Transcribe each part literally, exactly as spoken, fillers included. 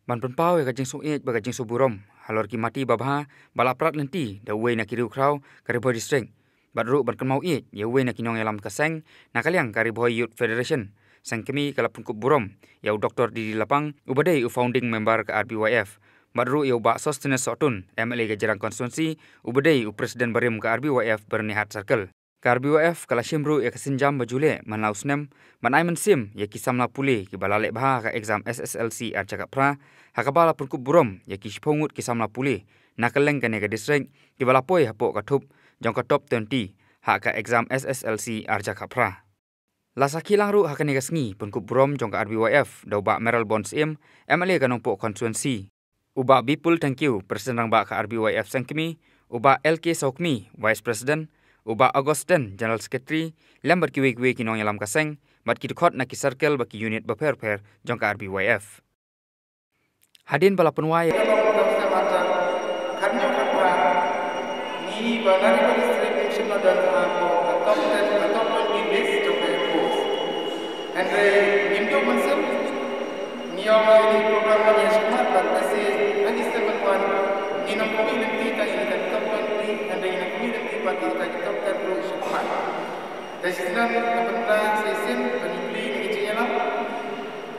Ban pynpaw ïa ka jingsngewbha bad ka jingsngewburom halor ki mati babha ba la prat lynti da uwei na ki riewkhraw ka Ri Bhoi District, bad ruh ban kynmaw ïa uwei na ki nongïalam ka seng na ka liang ka Ri Bhoi Youth Federation, Seng Kmie ka la pynkup burom ïa u Dr D D Lapang, uba dei u founding member ka R B Y F, bad ruh ïa u Bah Sosthenes Sohtun, M L A ka Jirang Constituency, uba dei u president barim ka R B Y F Byrnihat Circle. Ka R B Y F ka la shim ruh ïa ka sienjam ba ju leh man la u snem ban ai mynsiem ïa ki samla pule kiba la leh bha ha ka exam S S L C ar hajar khatphra, ha kaba la pynkup burom ïa ki shiphew ngut ki samla pule na kylleng kane ka district kiba la poi hapoh ka thup jong ka top twenty ha ka exam S S L C ar hajar khatphra. La sakhi lang ruh ha kane ka sngi pynkup burom jong ka R B Y F da u Bah Mayralborn Syiem, M L A ka Nongpoh Constituency, u Bah Bipul Thangkhiew, President Rangbah ka R B Y F Seng Kmie, u Bah L K Sawkmie, Vice President, u Bah Augustine, General Secretary, lem bad kiwei kiwei ki nongïalam ka seng bad ki dkhot na ki circle bad ki unit bapher bapher jong ka R B Y F. Hadien ba la pynwai, Ngi ba na Ri Bhoi District ngim shym la don ha ka top ten, ha top twenty list jong ka Air Force. Hynrei ngim duh mynsiem, ngi ïoh ïa kane ka program ban ïa shakmat bad lehse ha ki step ban wan ngin ym pynmih lynti tang ïa ka top twenty, hynrei ngin ym pynmih lynti pat ïa ka top ten ruh shakmat. Te shisien ka bynta sa shisien ban ïa plie ïa ka jingïalam.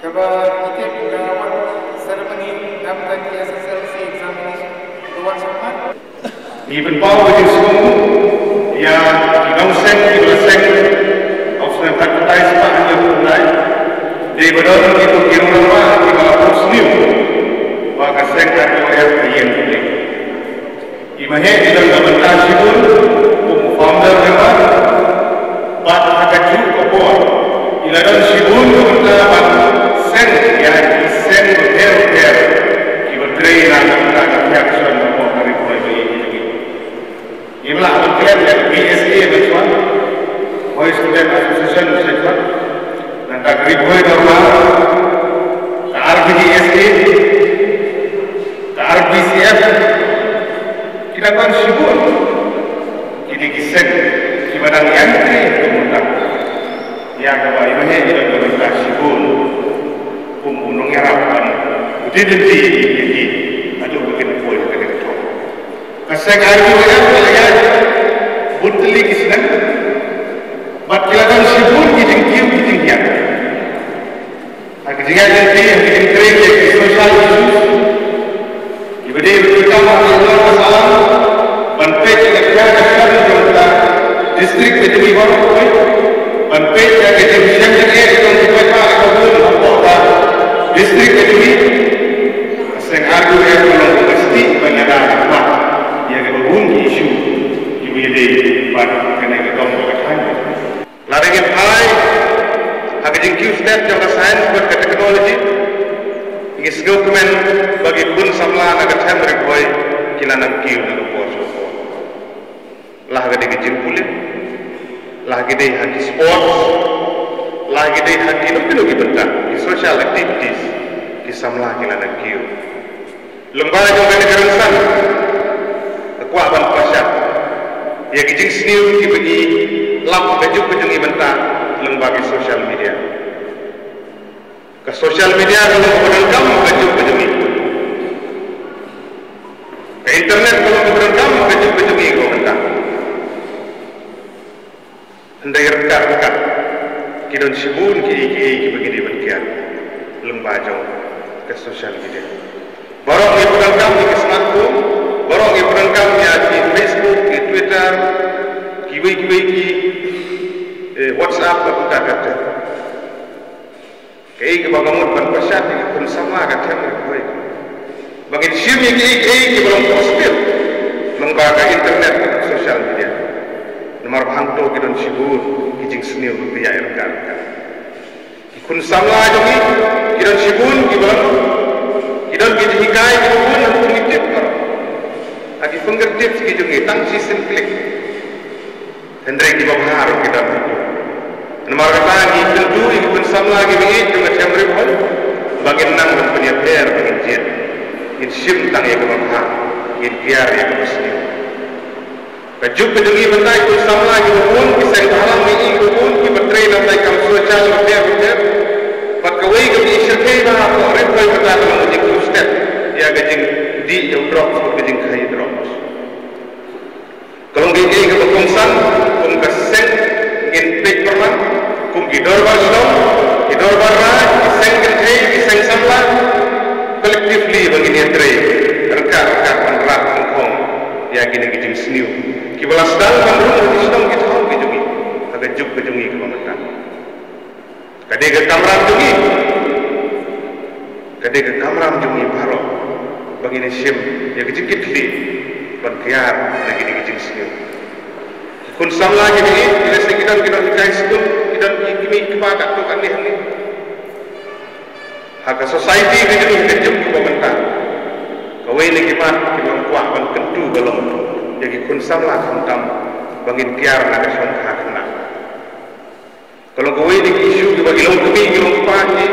Kaba ngi tip ka award ceremony na ka bynta ki S S L C examination. Ka wan shakmat. Ngi pynpaw ka jingsngewbha ïa ki nongseng, ki nongseng of snem tak katai spa hynñiew phew lai. Dei ba don kito ki nongrwai kiba la pynshai ba ka seng ka ka ïa ka ïeng. Ki maheh ki don ka bynta shibun kum u founder member. Bad ha kajuh ka por ki la don shibun ka bynta ban seng ïa ki seng bapher bapher kiba trei na ka bynta ka thiah shon ka por ka Ri Bhoi ba ïeit jong ngi. Ngi la ban kren ïa ka B S A mynshwa, Bhoi Student Association mynshwa, nangta ka Ri Bhoi Dorbar, ka R B D S A, ka R B C F, ki la don shibun kine ki seng kiba dang ïatrei ha ka bynta ïa kaba ïa maheh ïa ka bynta shibun kum u nongïarap ban u dei lynti ïa ki haduh ba kin poi ha kane ka thong. Ka seng R B Y F ka la ïaid bun tylli ki snem bad ki la don shibun ki jingkiew ki jinghiar. Ha ki jingïaid lynti, ha ki jingtrei ïa ki social issues kiba dei ban pyndonkam ha ka sahlang, ban peit ïa ka ktien ka shnong jong ka district ka jong ngi baroh kawei, ban peit ïa ka jingshem jingeh jong ki paidbah ka bun hapoh ka district ka jong ngi. Ka seng R B Y F ka long kaba stieh ban ïada bad ïa kaba bun ki issue kiba ïadei bad kane ka dong bad ka thaiñ. Lada ngin phai ha ka jingkiew stet jong ka science bad ka technology, ngi sngewkmen ba ki khun samla na ka them Ri Bhoi ki la nang kiew na ka por sha ka por. La ha ka dei ka jingpule, la ha ka dei ha ki sports, la ha ka dei ha kino kino ki bynta, ki social activities, ki samla ki la nang kiew. Lyngba jong kane ka rynsan, nga kwah ban pynshai ïa ki jingsniew kiba ngi lap ha ka juk ka jong ngi mynta lyngba ki social media. Ka social media ka long kaba donkam ha ka juk ka jong ngi. Ka internet ka long kaba donkam ha ka juk ka jong ngi mynta. Hynrei ryngkat ryngkat ki don shibun kiei kiei kiba ngi dei ban kiar lyngba jong ka social media. Baroh ngi pyndonkam ïa ki smartphone, baroh ngi pyndonkam ïa ki Facebook, ki Twitter, kiwei kiwei ki, eh, WhatsApp bad kumta ter ter. Kaei kaba nga mut ban pynshai ïa ki khun samla ka them Ri Bhoi, ba ngin shim ïa kiei kiei kiba long positive lyngba ka internet, social media. Namar ba hangto ki don shibun ki jingsniew kiba ïaid ryngkat ryngkat. Ki khun samla jong ngi ki don shibun kiba long, ki don ki jinghikai kiba bun, ngi tip baroh ha ki fingertips ki jong ngi, tang shisien klik. Hynrei kiba bha ruh ki don. Namar kata ngi kyntu ïa ki khun samla kiba ïeit jong ka them Ri Bhoi ba ngin nang ban pynïapher, ba ngin jied, ngin shim tang ïa kaba bha, ngin kiar ïa kaba sniew. Ka juk ka jong ngi mynta ki khun samla kiba bun, ki seng bhalang, ki ïing kiba bun kiba trei na ka bynta ka kam social bapher bapher. Bad kawei kaba ngi shyrkhei bha hapoh Ri Bhoi mynta ka long ka jingkiew stet. ïa u drugs bad ka jingkhia drugs. Ka long kaei kaei kaba kongsan, kum ka seng ngin peit pyrman, kum ki dorbar shnong, ki dorbar raid, ki seng kynthei, ki seng samla, collectively ba ngin ïatrei ryngkat ryngkat ban rat nyngkong ïa kine ki jingsniew kiba la sdang ban rung ha ki shnong ki thaw ki jong ngi ha ka juk ka jong ngi kaba mynta. Ka dei ka kamram jong ngi, ka dei ka kamram jong ngi baroh ba ngin ïashim ïa ka jingkitkhlieh ban kiar na kine ki jingsniew. Ki khun samla kiba ïeit, lehse ki don, ki don ki high school, ki don ki kmie ki kpa katto katne hangne. Ha ka society ka jong ngi, ka juk kaba mynta, kawei na ki mat kiba nga kwah ban kyntu ka long ïa ki khun samla khamtam ba ngin kiar na ka shongkha khynnah. Ka long kawei na ki issue kiba ki longkmie ki longkpa ki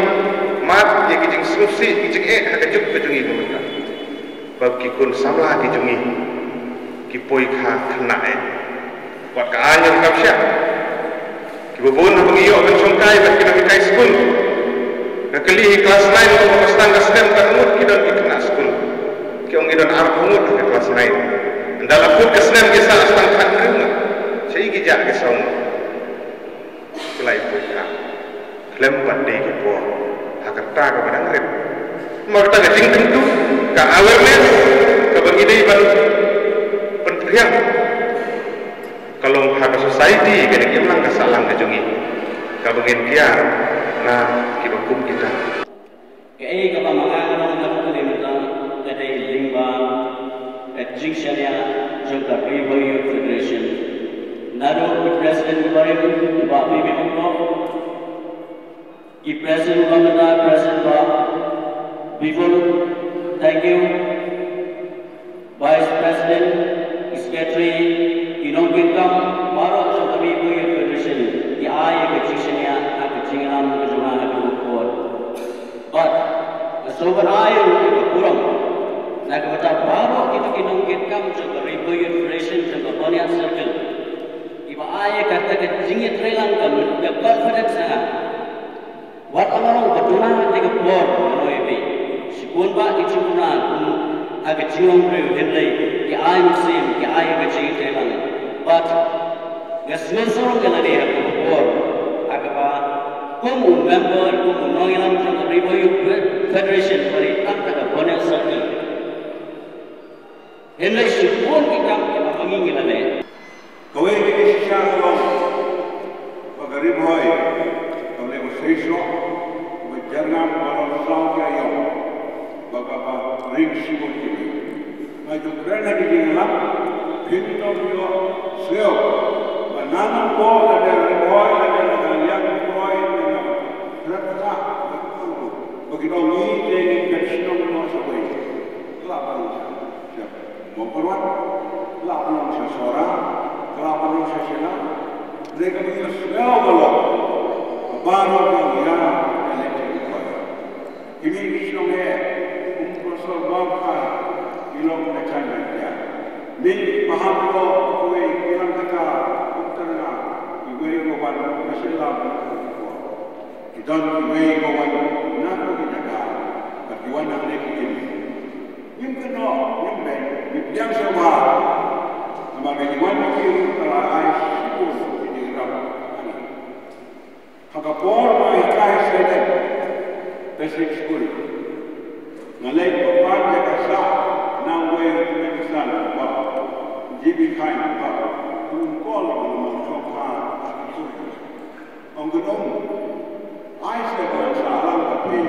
mad ïa ki jingsngewsih ki jingeh ha ka juk ka jong ngi mynta. Ba ki khun samla ki jong ngi ki poi kha khynnah eh. Wat ka aiñ ruh kam shah. Kiba bun haba ngi ïoh ban shongkai bad ki nonghikai skul, nga kylli ha klas nine, ba sdang ka snem, katno ngut ki don ki khynnah skul. Ki ong ki don arphew ngut ha ka klas nine. Ynda la kut ka snem ki sah tang khathynriew ngut. Shaei ki jah ki saw ngut? Ki la ïa poi kha khlem pat dei ka por ha kata kaba dang rit. Namar kata ka jingkyntu, ka awareness kaba ngi dei ban pynphriang ka long ha ka society, kane ka imlang ka sahlang ka jong ngi, kaba ngin kiar na kiba kum kita. Kaei kaba ma nga nga long ha kane ka mynta ka dei lyngba ka jingshaniah jong ka Ri Bhoi Youth Federation. Naduh i president barim, i Bah P B Mawkhop, i president ba mynta, president Bah Bipul, thank you. Vice President, i Secretary, i nongkitkam baroh jong ka Ri Bhoi Youth Federation, ki ai ïa ka jingshaniah ha ka jingïalam ka jong nga ha kane ka por. Bad nga sngewbha ban ai ruh ïa ka burom na ka bynta baroh kito ki nongkitkam jong ka Ri Bhoi Youth Federation jong ka Baniat Circle, kiba ai ïa kata ka jingïatreilang, ka confidence ha nga. Wat ong ong ba duna te ka por, nga ong ïa phi, shibun bah ki jingduna kum ha ka jinglong briew, hynrei ki ai mynsiem, ki ai ka jingïatreilang. Bad nga sngew sarong ïa lade ha kaba por, ha kaba kum u member, kum u nongïalam jong ka Ri Bhoi Youth Federation, ba dei tang ka Baniat Circle. Hynrei shibun ki kam kiba ma ngi ngi la leh. Kawei ka jingshisha ka long ba ka Ri Bhoi ka long ka shisha, ba jyrngam, ba long saw ki aïom, ba kaba ring shibun ki briew. Nga ju kren ha ka jingïalam, phin ym ïohsngew ba na nongpoh lane Ri Bhoi lane na ka liang Bhoi lane na ka kren ka, ba ki ong ngi te ngin phet shnong noh sha wei. Ka la ban sha Mawkyrwat, ka la ban long sha Sohra, ka la ban long sha Shillong. Hynrei kaba ngi la sngew ka long ba baroh ki ong ïa ka leh jong ki Bhoi. Kine ki shnong eh, kum Professor Mawkhar, ki long na Chandrakya. Mynta ki Pahamluh, kiwei ki long kata, kum Tyrnga, kiwei ki wan na Shillong, na Shillong. Ki don kiwei ki wan na kito ki jaka, bad ki wan hangne ki jingim. Ngim kynnoh, ngim beiñ, ngim pdiang shuwa. Namar ka jingwan jong ki ruh ka la ai shibun ki jingïarap ha ngi. Ha ka por ba nga hikai ha Saiden Basic School, nga leit ban pan ïa ka sah na uwei u tymmen basan, u Bah G B Chyne, u Bah, u ong, call, u ong, shong ha ka school. Ong ka dong, ai se ba ngan sah lang bad phi.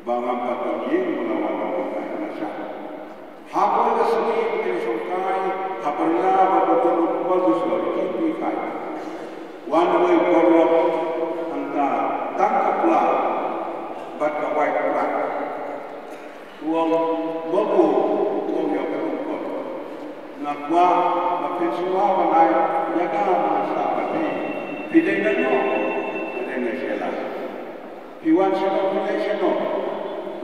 Ba ngam pat don ïing ba nga wan ban wan kai na sha. Ha kawei ka sngi ba ngi shongkai, ha pyrla ba ka don u kol u sngewthuh ki kai. Wan uwei u paralok hangta tang ka pla bad ka white flag. U ong, babu, u ong ïa u kol. Nga kwah ba phin sngewbha ban ai ïa ka ban sah bad phi. Phi dei na no? Nga dei na Shella. Phi wan shano, phi leit shano?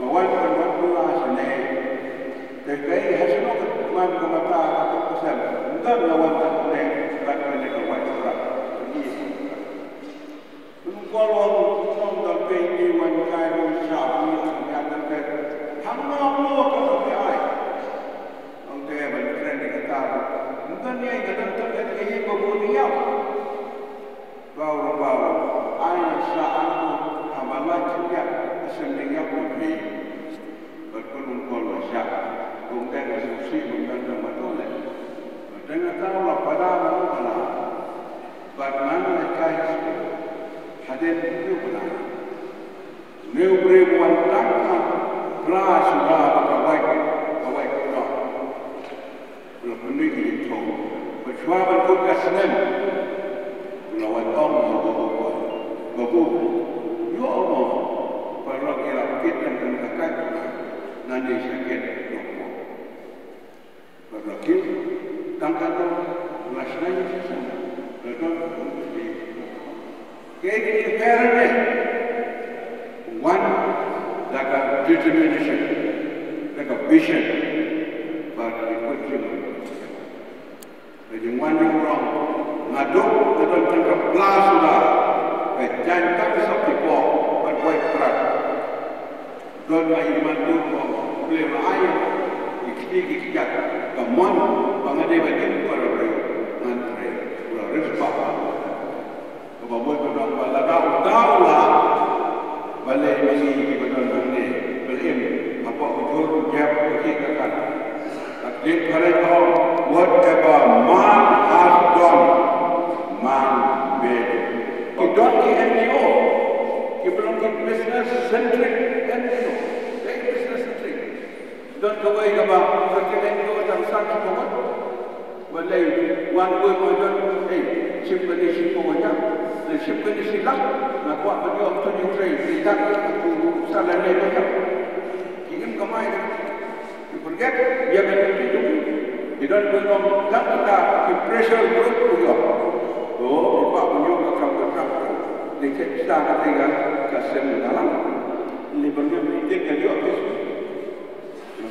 Nga wan, wan, wan pula shane. Te kaei, ha shano ka man ka mata ka tok ka sem? Nga wan ka ne, wan ka ne ka wan ka. Ngi ka wan ka. Ngi ka wan ka wan ka pe ngi wan kai wan sha ngi ka wan ka pe. Hangno mo ka wan ka Hadien hynriew bnai, une u briew u wan tang ha phra suda ba ka wait, ka wait noh. U la pynmih ïa ki jingthung. Ba shuwa ban kut ka snem, u la wan ong ha u babu, "Babu, ïoh mo, paralok ïarap kit tang ka kat nangne sha gate Nongpoh." Bad la kiew tang katto, la shna ïa u shisha, la don ka pun ka phi. Kaei kine ki parent ne? Wan da ka determination, da ka vision, bad ki pynshim. Ka jingwan jong u rong, nga duk, nga don tang ka phra suda, ka jaiñ tang ka sop ki poh, bad wait prat. Don ma i mandur ba U Blei u la ai ïa ki kti ki kjat, ka mon ba nga dei ban im para briew, ngan trei. U la ris bha. Kaba mut ka don ba lada uta u lah, balei ma ngi kiba don hangne, ba la im hapoh ka jhur ka jep, ka khih ka khat. Ka ktien phareng ka ong, "Whatever man has done, man may do." Ki don ki N G O kiba long ki business centric N G O. Dei business centric. Don kawei kaba ka kren, ka tang san shiphew ngut. Balei wan wei mo jon, eh, shim kane shiphew ngut, ne shim kane shi lak, nga kwah ban ïoh tu ju trei, ki dak, ki sa la ne mo jon. Ki im kamai. Ki forget, ïa kane ki tu. Ki don kawei nong, dang kata, ki pressure group ku ïoh. Oh, ki kwah ban ïoh ka kam ka kam. Ni chet sa ka tega, ka sem dalam. Ni ban ïoh, ni chet ka ïoh.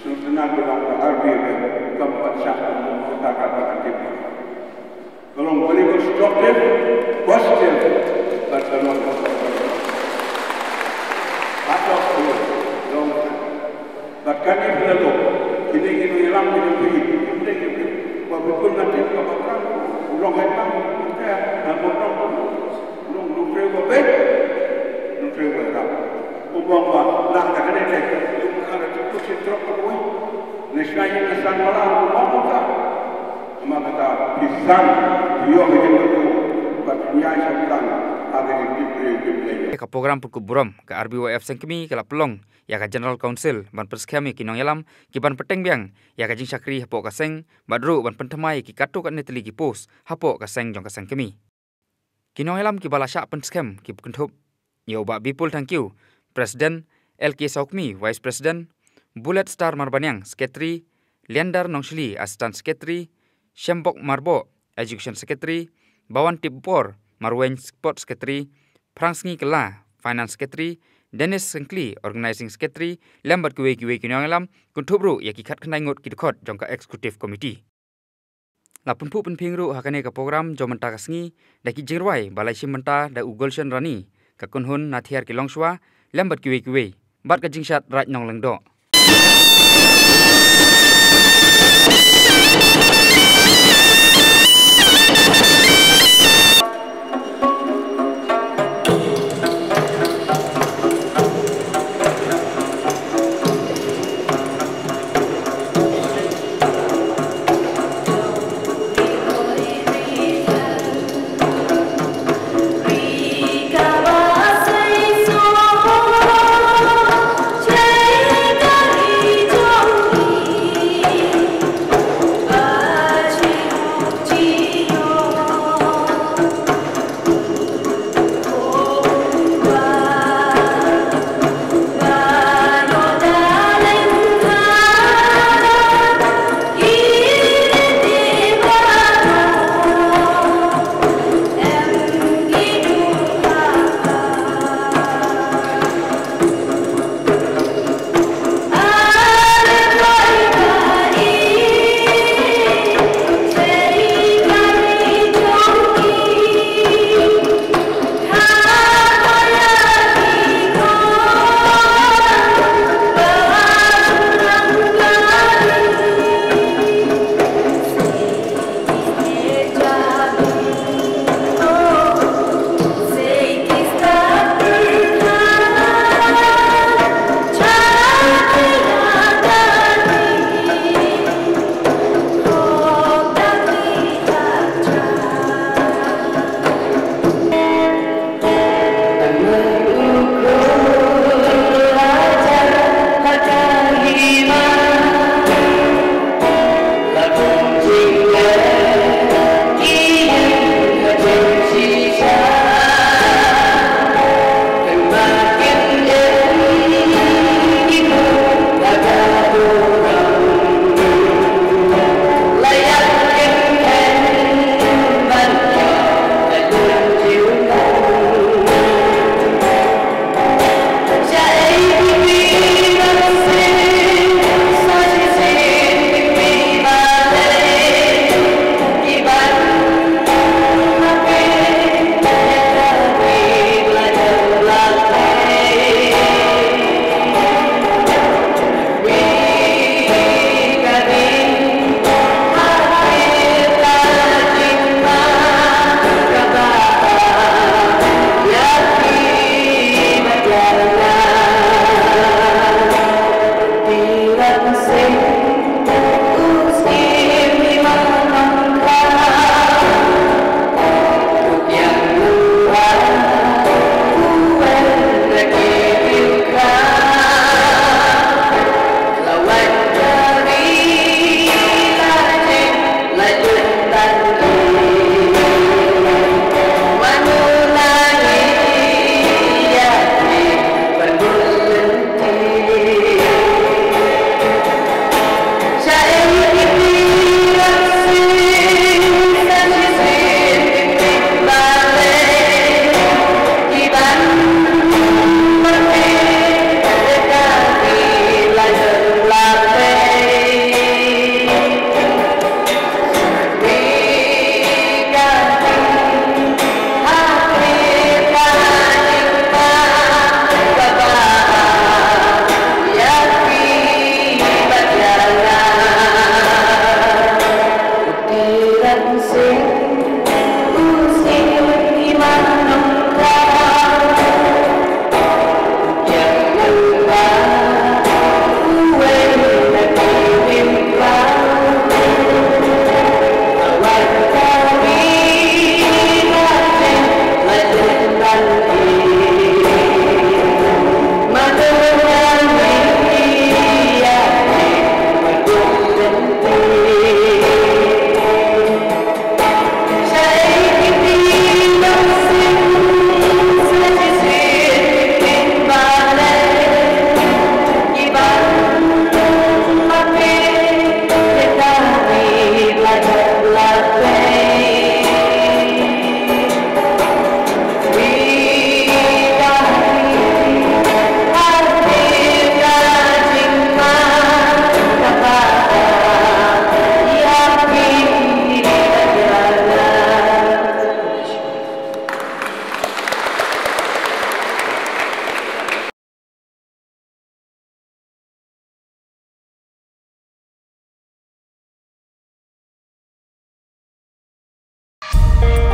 Sngewtynnat ba ka R B F M kam pat shah ka long kata ka ba ka tip. Ka long very constructive, positive, bad ka long, hats off to you. Long, bad kane phi la long, kine ki nongïalam ki nongpyni, kine ki, ba phi pun na tip ka ba kram, u long hai pang, ka, na ba kram, u long, u long trei ba beit, u long trei ba rap. U bang ba, la ka kane te, u ka ra tu tu trok ka boi. Ngi shna ïa ka san wala u bang u ka. Namar kata phi san, phi ïoh ka jingmut, bad phi ïaid sha u tang, ha ka jingtip briew tip lei. Ka program pynkup burom ka R B Y F Sengkmie ka la pynlong ïa ka General Council ban pynskhem ïa ki nongïalam ki ban bteng biang ïa ka jingshakri hapoh ka seng, bad ruh ban pynthymmai ïa ki katto katne tylli ki post hapoh ka seng jong ka Sengkmie. Ki nongïalam kiba la shah pynskhem ki kynthup ïa u Bah Bipul Thangkhiew, President, L K Sawkmie, Vice President, Bullet Star Marbaniang, Secretary, Leander Nongshli, Assistant Secretary, Shembok Marboh, Education Secretary, Bawantip Bor Marwein, Sport Secretary, Phrangsngi Kylla, Finance Secretary, Dennis Syngkli, Organizing Secretary, lem bad kiwei kiwei ki nongïalam, kynthup ruh ïa ki khatkhyndai ngut ki dkhot jong ka Executive Committee. La pynphuh pynphieng ruh ha kane ka program jong mynta ka sngi da ki jingrwai ba la shim bynta da u Gulshan Rani, ka kynhun Na Thiar Ki Longshuwa, lem bad kiwei kiwei, bad ka jingshad Raid Nonglyngdoh.